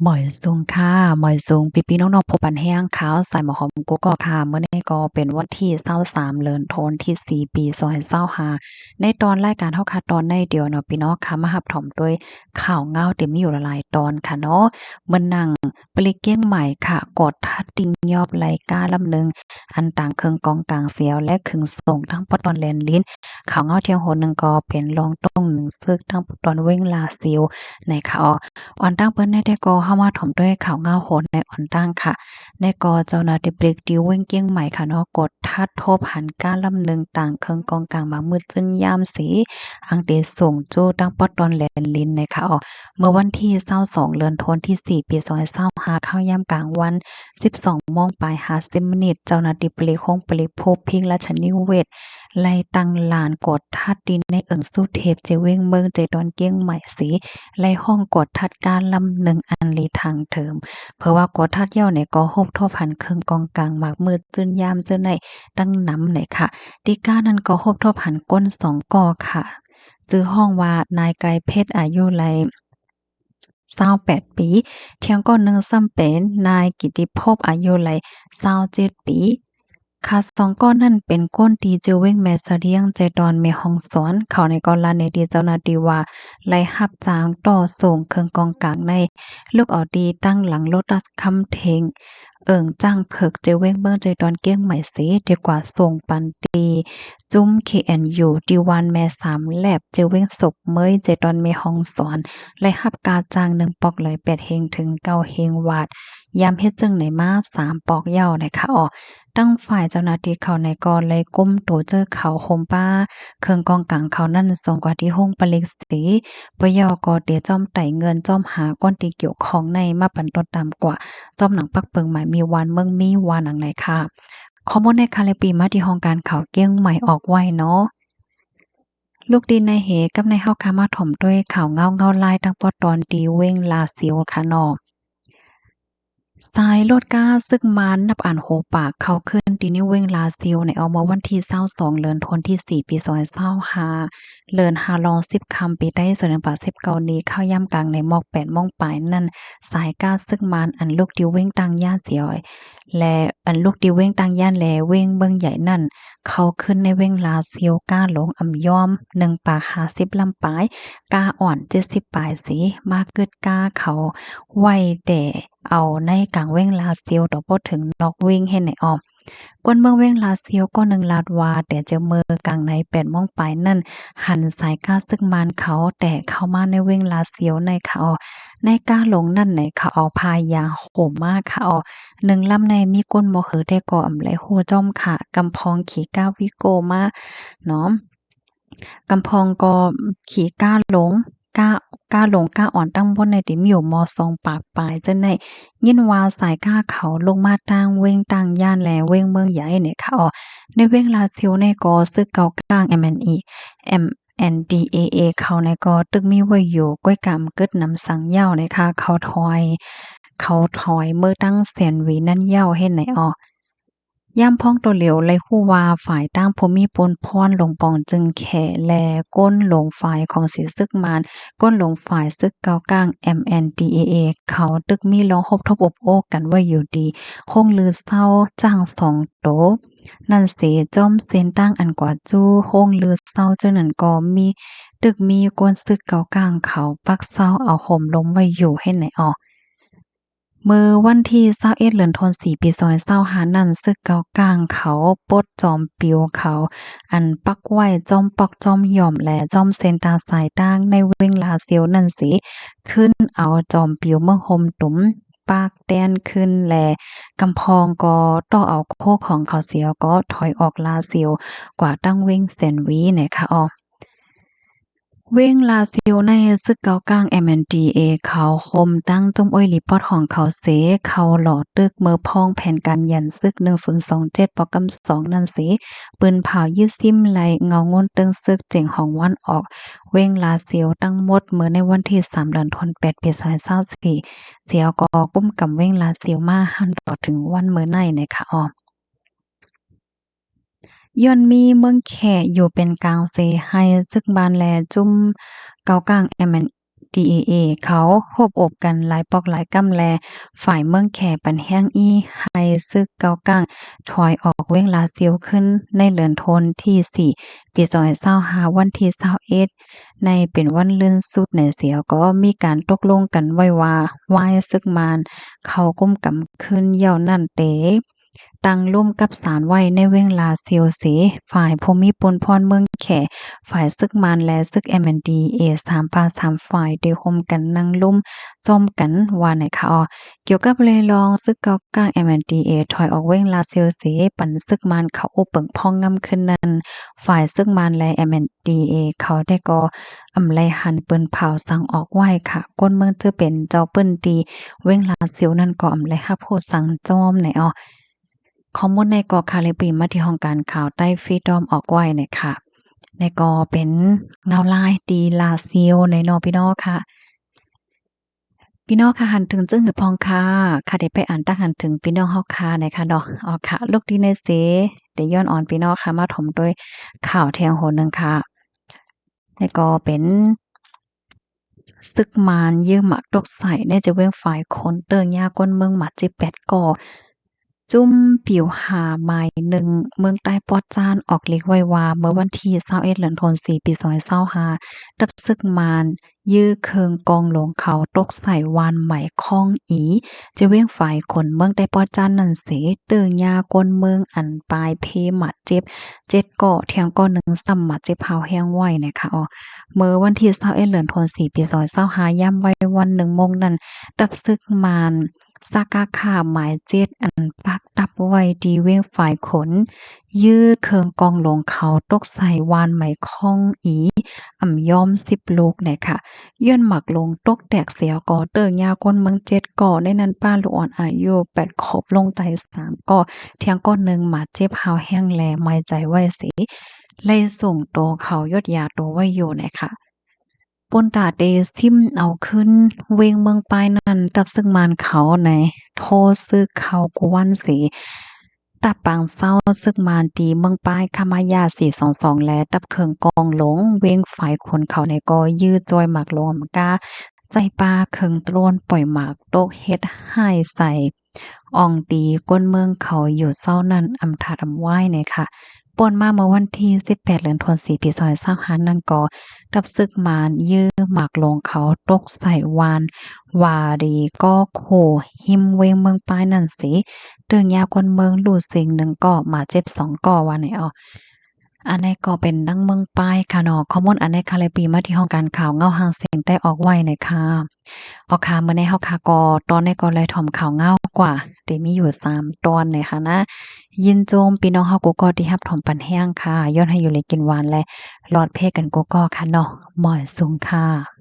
ໝ້ອຍສຸງຄ່ະ ໝ້ອຍສຸງພີ່ໆນ້ອງໆ ຜູ້ປັນແຮງຂ່າວສາຍໝໍຫອມກຸກກອກຄ່ະ. ມື້ນີ້ກໍເປັນວັນທີຊາວສາມ ເດືອນທັນວາທີສີ່ ປີສອງພັນຊາວຫ້າ ໃນຕອນລາຍການເຮົາຄ່ະ ຕອນໃນດຽວເນາະ ພີ່ນ້ອງຄ່ະ ມາຮັບຊົມດ້ວຍຂ່າວງາວທີ່ມີຢູ່ຫຼາຍໆຕອນຄ່ະເນາະ. ເມືອງນາງ ປະລິກຽງໃໝ່ຄ່ະ ກວດທັດຕີນຍອບໄລ່ກ້າລຳໜຶ່ງ ອັນຕາງເຄື່ອງກອງກາງເສຍ ແລະ ເຄື່ອງສົ່ງທາງປະຕອນແລນລິນ. ຂ່າວເງົາທ່ຽງຫົນໜຶ່ງກໍເປັນລອງຕ້ອງໜຶ່ງເຊິ່ງທາງປະຕອນເວງລາຊິວໃນຄ່ະ. ອອກ ອອນຕັ້ງເປີດໃນແຕ່ກໍເຮົາມາຖົມດ້ວຍຂ່າວເງົາຫົນໃນອອນຕັ້ງຄ່ະ. ໃນກໍເຈົ້າໜ້າທີ່ປະລິກທີ່ເວງກຽງໃໝ່ຄ່ະເນາະ ກວດທັດພົບຫັນກ້າລຳໜຶ່ງ ຕາງເຄື່ອງກອງກາງໝາກມືດຈືນຢາມເສ ອັງເຕສົ່ງຈູ້ທາງປະຕອນແລນລິນໃນຄ່ະ. ເມື່ອວັນທີຊາວສອງ ເດືອນທັນວາທີສີ່ ປີສອງພັນຊາວຫ້າ ເຂົ້າຍາມກາງວັນ ສິບສອງໂມງປາຍຫ້າສິບມິນິດ ເຈົ້າໜ້າທີ່ປະລິກໂຮງປະລິກພູພິງລາຊະນິເວດ ໄລ່ຕັ້ງດ່ານກວດທັດທີ່ໃນເອີ່ງສຸເທບ ເຈເວງເມືອງ ເຈຕອນກຽງໃໝ່ເສ ໄລ່ຫ້ອງກວດທັດກ້າລຳໜຶ່ງ ອັນລີທາງເທີມ. ເພາະວ່າກວດທັດແລ້ວໃນກໍພົບທົບຫັນເຄື່ອງກອງກາງໝາກມືດຈືນຢາມເຈົ້າໃນຕັ້ງນຳໃນຄ່ະ. ທີ່ກ້ານັ້ນກໍພົບທົບຫັນຄົນສອງກໍຄ່ະ. ຊື່ຮ້ອງວ່ານາຍໄກເພັດ ອາຍຸໄລ່ ຊາວແປດປີ, ທ່ຽງກໍໜຶ່ງຊ້ຳເປັນນາຍກິດຕິພົບ ອາຍຸໄລ່ ຊາວເຈັດປີ. ຂ້າສອງກໍນັ້ນເປັນຄົນທີ່ເຈເວງແມ່ສະດຽງ ເຈຕອນແມ່ຮ່ອງສອນ. ເຂົາໃນກໍລະນີທີ່ເຈົ້າໜ້າທີ່ວ່າໄລ່ຮັບຈ້າງຕໍ່ສົ່ງເຄື່ອງກອງກາງໃນ ລຸກເອົາທີ່ຕັ້ງຫຼັງໂລຕັສຄຳເທັງ ເອີ່ງຈ້າງເຜິກ ເຈເວງເມືອງ ເຈຕອນກຽງໃໝ່ເສ ໄດ້ກວາດສົ່ງປັນທີ່ ຈຸ້ມ ເຄເອັນຢູ ທີ່ວັນແມ່ສາມແລບ ເຈເວງສົບເມີຍ ເຈຕອນແມ່ຮ່ອງສອນ ໄດ້ຮັບຄ່າຈ້າງໜຶ່ງປອກໄລ່ແປດເຮງເຖິງເກົ້າເຮງວາດ. ຍາມເຮັດເຊິ່ງໃນມາສາມປອກແລ້ວໃນຄ່ະ. ອອກ ທາງຝ່າຍເຈົ້າໜ້າທີ່ເຂົາໃນກໍໄດ້ກຸມໂຕເຈີເຂົາໂຮມປ້າເຄື່ອງກອງກາງເຂົານັ້ນ ສົ່ງກວ່າທີ່ໂຮງປະລິກເສ ບໍ່ແລ້ວກໍເຕະຈ້ອມໄຕ່ເງິນ ຈ້ອມຫາຄົນທີ່ກ່ຽວຂ້ອງໃນມາປັນຕົວຕາມກວາ ຈ້ອມໜັງປັກເປິງໝາຍມີວານເມືອງມີວ່າໜັງໃນຄ່ະ. ຂໍ້ມູນໃນຄ່າແລະປີມາທີ່ຫ້ອງການຂ່າວກຽງໃໝ່ອອກໄວ້ເນາະ. ລຸກດີໃນເຮກັບໃນເຮົາຄ່ະມາຖົມດ້ວຍຂ່າວເງົາເງົາລາຍຕັ້ງປະຕອນທີ່ເວງລາຊິວຄ່ະເນາະ. ສາຍລົດກ້າຊຶກມານນັບອັນໂຫປາກເຂົ້າຂຶ້ນທີ່ນິວເວງລາຊິວໃນອອກເມື່ອວັນທີຊາວສອງ ເດືອນທັນວາທີສີ່ ປີສອງພັນຊາວຫ້າ ເດືອນຫ້າຮ້ອຍສິບຄ່ຳປີໄທ ສອງພັນຫ້າຮ້ອຍສິບເກົ້ານີ້ ເຂົ້າຍາມກາງໃນໝອກແປດໂມງປາຍນັ້ນ ສາຍກ້າຊຶກມານອັນລຸກທີ່ເວງຕ່າງຢ້ານເສຍ ແລະ ອັນລຸກທີ່ເວງຕ່າງຢ້ານ ແລະ ເວງເມືອງໃຫຍ່ນັ້ນ ເຂົ້າຂຶ້ນໃນເວງລາຊິວ ກ້າຫຼົງອຳຍອມ ໜຶ່ງປາກຫ້າສິບລຳປາຍ ກ້າອ່ອນເຈັດສິບປາຍເສ ມາກຶດກ້າເຂົາໄວ້ແຕ່ເອົາໃນກາງເວງລາຊິວ ຕໍ່ບໍ່ເຖິງນອກເວງເຮັດໃນອອກ. ຄົນເມືອງເວງລາຊິວກໍໜຶ່ງລາດວ່າ ແຕ່ຈະເມີກາງໃນແປດໂມງປາຍນັ້ນ ຫັນສາຍກ້າຊຶກມານເຂົາແຕ່ເຂົ້າມາໃນເວງລາຊິວໃນເຂົາ ໃນກ້າຫຼົງນັ້ນໃນເຂົາເອົາພາຍາໂຮມມາເຂົາ ໜຶ່ງລຳໃນມີກົ້ນໝໍກເຫີແຕ່ກໍອຳໄລຮູ້ຈ້ອມຂະ ກຳພອງຂີ່ກ້າວິໂກ້ມາເນາະ ກຳພອງກໍຂີ່ກ້າຫຼົງ ກ້າ ກ້າຫຼົງກ້າອ່ອນຕັ້ງບົນໃນທີ່ມີຢູ່ມໍສອງປາກປາຍເຈົ້າໃນ ຍິນວ່າສາຍກ້າເຂົາລົງມາທາງເວງຕ່າງຢ້ານ ແລະ ເວງເມືອງໃຫຍ່ໃນເຂົາ ໃນເວງລາຊິວໃນກໍຊຶກເກົ່າກ້າງ MNE MNDAA ເຂົາໃນກໍຕຶກມີໄວ້ຢູ່ ກ້ອຍກຳກຶດນຳສັງເຍົາໃນຄ່ະ ເຂົາຖອຍ ເຂົາຖອຍເມີຕັ້ງແສນຫວີນັ້ນເຍົາເຮັດໃນອອກ. ຍາມພ້ອງໂຕຫຼຽວໄດ້ຮູ້ວ່າ ຝ່າຍຕ່າງຜູ້ມີພົນພອນ ຫຼົງປອງຈຶ່ງແຂ ແລະ ກົ້ນຫຼົງຝ່າຍຂອງສີຊຶກມານ ກົ້ນຫຼົງຝ່າຍຊຶກເກົ່າກ້າງ MNDAA ເຂົາຕຶກມີລອງຮົບທົບອົບໂອ້ກັນໄວ້ຢູ່ທີ່ໂຮງລືເຊົາຈ້າງສອງໂຕ ນັ້ນເສ ຈ້ອມເສັ້ນທາງອັນກວາດຈູ້ໂຮງລືເຊົາເຈົ້ານັ້ນກໍມີ ຕຶກມີກົ້ນຊຶກເກົ່າກ້າງເຂົາປັກເຊົາເອົາໂຮມລົມໄວ້ຢູ່ເຮັດໃນອອກ. ເມື່ອວັນທີຊາວເອັດ ເດືອນທັນວາ ປີສອງພັນຊາວຫ້ານັ້ນ ຊຶກເກົ່າກ້າງເຂົາປົດຈອມປິວເຂົາ ອັນປັກໄວ້ຈອມປອກຈອມຫຍ່ອມ ແລະ ຈອມເສັ້ນທາງສາຍທາງໃນເວງລາຊິວນັ້ນເສ ຂຶ້ນເອົາຈອມປິວເມືອງໂຮມຕຸມ ປາກແຕ່ນຂຶ້ນ ແລະ ກຳພອງກໍຕໍ່ເອົາໂຄຂອງເຂົາເສຍ ກໍຖອຍອອກລາຊິວກວ່າຕັ້ງເວງແສນຫວີໃນຄະອອກ. ເວງລາຊິວໃນຊຶກເກົ່າກ້າງ MNDAA ເຂົາໂຮມຕັ້ງຈຸ້ມໂອ້ຍລີປອດຂອງເຂົາເສ ເຂົາຫຼໍ່ຕຶກເມີພອງແຜນການຢັນຊຶກ ໜຶ່ງສູນສອງເຈັດ ປອກກຳສອງນັ້ນເສ ປືນເຜົາຢີດຊິມໄລ່ເງົາງຸ່ນເຕີງຊຶກ ເຈັງຫອງວັນອອກ ເວງລາຊິວທັງໝົດ ເມື່ອໃນວັນທີສາມ ເດືອນທັນວາ ປີສອງພັນຊາວສີ່ ເສຍກໍກຸມກຳເວງລາຊິວມາຫັ້ນຕໍ່ເຖິງວັນເມື່ອໃນໃນຄະອອກ. ຍ້ອນມີເມືອງແຂຢູ່ເປັນກາງເສ ໃຫ້ຊຶກມານ ແລະ ຈຸ້ມເກົ່າກ້າງ MNDAA DAA ເຂົາຮົບອົບກັນຫຼາຍປອກຫຼາຍກ້ຳ ແລະ ຝ່າຍເມືອງແຂປັນແຮງອີ່ໃຫ້ສຶກເກົ້າກ້າງຖອຍອອກເວງລາຊຽວຂຶ້ນ ໃນເດືອນໂທນທີສີ່ ປີສອງພັນຊາວຫ້າ ວັນທີຊາວເອັດ ໃນເປັນວັນລື່ນສຸດໃນເສຍ ກໍມີການຕົກລົງກັນໄວ້ວ່າ ວາຍສຶກມານເຂົ້າກຸມກຳຄືນຍາວນັ້ນເຕ ຕັ້ງລົມກັບສານໄວ້ໃນເວງລາຊຽວເສ ຝ່າຍຜູ້ມີປຸນພອນເມືອງແຂ ຝ່າຍຊຶກມານ ແລະ ຊຶກ MNDAA ສາມປາກສາມຝ່າຍໄດ້ຮ່ວມກັນນັ່ງລົມຈອມກັນວ່າໃນຂ່າວ. ກ່ຽວກັບເລື່ອງຊຶກເກົ້າກ້າງ MNDAA ຖອຍອອກເວງລາຊຽວເສ ປັນຊຶກມານເຂົ້າອົບເປິງພອງງຳຄືນນັ້ນ ຝ່າຍຊຶກມານ ແລະ MNDAA ເຂົາແຕ່ກໍອຳໄລຫັນປືນເຜົາສັງອອກໄວ້ຄ່ະ. ຄົນເມືອງຈະເປັນເຈົ້າປຶ້ນທີ່ເວງລາຊຽວນັ້ນກໍອຳໄລຮັບຮູ້ສັງຈອມໃນອອ. ຂໍ້ມູນໃນກໍຄາເລປີມາທີ່ຫ້ອງການຂ່າວໃຕ້ຟຣີດອມອອກໄວ້ນະຄະ. ໃນກໍເປັນເງົາລາຍທີ່ລາຊຽວໃນເນາະພີ່ນ້ອງຄະ. ພີ່ນ້ອງຄະ ຫັນເຖິງຈຶ່ງຫືອພອງຄະ ຄະໄດ້ໄປອ່ານຕັກຫັນເຖິງພີ່ນ້ອງເຮົາຄະນະຄະເນາະ. ເອົາຄະ ລູກດີໃນເສ ໄດ້ຍ້ອນອອນພີ່ນ້ອງຄະ ມາຖົມດ້ວຍຂ່າວແທງໂຫນໜຶ່ງຄະ. ໃນກໍເປັນ ຊຶກມານຢື້ໝາກຕົກໃສ່ ໃນຈະເວັງຝາຍຂົນ ເຕີ້ຍຍາຄົນເມືອງບາດເຈັບແປດກໍ. ຈຸ້ມປິວຫາໝາຍໜຶ່ງ ເມືອງໃຕ້ປອດຈານ ອອກຫຼີກໄວ້ວ່າ ເມື່ອວັນທີຊາວເອັດ ເດືອນໂທນສີ່ ປີສອງພັນຊາວຫ້າ ທັບຊຶກມານຢື້ເຄື່ອງກອງຫຼວງເຂົາຕົກໃສ່ວານໄໝຄອງອີ ຈະເວັງຝາຍຂົນເມືອງໃຕ້ປອດຈານນັ້ນເສ ເຕີ້ຍຍາຄົນເມືອງອັນປາຍເພບາດເຈັບເຈັດກໍ ແທງກໍໜຶ່ງຊ້ຳບາດເຈັບຮ້າວແຮງໄວ້ນະຄະ. ເມື່ອວັນທີຊາວເອັດ ເດືອນໂທນສີ່ ປີສອງພັນຊາວຫ້າ ຍາມໄວວອນໜຶ່ງໂມງນັ້ນ ທັບຊຶກມານ ສະກາຂາໝາຍເຈັດ ອັນປັກດັບໄວ້ທີ່ເວັງຝາຍຂົນ ຢື້ເຄື່ອງກອງຫຼວງເຂົາຕົກໃສ່ວານໄໝຄອງອີ ອຳຍອມສິບລູກນະຄະ. ຍ້ອນໝາກຫຼວງຕົກແຕກເສຍກໍ ເຕີ້ຍຍາຄົນເມືອງເຈັດກໍ ໃນນັ້ນປ້າລູກອ່ອນອາຍຸແປດຂວບລົງໄຕສາມກໍ ແທງກໍໜຶ່ງບາດເຈັບຮ້າວແຮງ ແລະ ໝາຍໃຈໄວ້ເສ ໄລ່ສົ່ງໂຕເຂົາຢົດຢາໂຕໄວ້ຢູ່ນະຄະ. ປົນຕາເຕຊິມເອົາຄືນເວັງເມືອງປາຍນັ້ນ ທັບຊຶກມານເຂົາໃນໂທຊຶກເຂົາກວນເສ ທັບປາງເຊົາຊຶກມານທີ່ເມືອງປາຍ ຄະມາຍາ ສີ່ສອງສອງ ແລະ ທັບເຄື່ອງກອງຫຼວງເວັງຝາຍຂົນເຂົາໃນກໍຢື້ຈ້ອຍໝາກຫຼວງອຳກາ ໃສ່ປ່າເຄິ່ງໂຕນ ປ່ອຍໝາກຕົກເຮັດຮ້າຍໃສ່ ອ່ອງຕີຄົນເມືອງເຂົາຢູ່ເຊົ້ານັ້ນອຳທາດອຳວາຍນະຄະ. ປ່ອນມາເມື່ອວັນທີສິບແປດ ເດືອນໂທນສີ່ ປີສອງພັນຊາວຫ້ານັ້ນກໍ ທັບຊຶກມານຢື້ໝາກຫຼວງເຂົາຕົກໃສ່ວານວາລີກໍໂຄ ຮິມເວັງເມືອງປາຍນັ້ນເສ ເຕີ້ຍຍາຄົນເມືອງລູດເສັງໜຶ່ງກໍ ບາດເຈັບສອງກໍວ່າໃນອອ. ອັນໃດກໍເປັນດັ່ງເມືອງປາຍຄະເນາະ. ຂໍ້ມູນອັນໃດຄະໄລປີມາທີ່ຫ້ອງການຂ່າວເງົາຫາງສຽງໃຕ້ອອກໄວ້ນະຄະ. ເອົາຄະ ມື້ໃນເຮົາຄະກໍ ຕອນໃດກໍໄລ່ຖົມຂ່າວເງົາກວ່າ ທີ່ມີຢູ່ສາມຕອນນະຄະນະ. ຍິນຊົມພີ່ນ້ອງເຮົາກູ່ກໍທີ່ຮັບຖົມປັນແຮງຄະ. ຍ້ອນໃຫ້ຢູ່ດີກິນຫວານ ແລະ ລອດເພກັນກູ່ກໍຄະເນາະ. ໝ້ອຍສູງຄະ.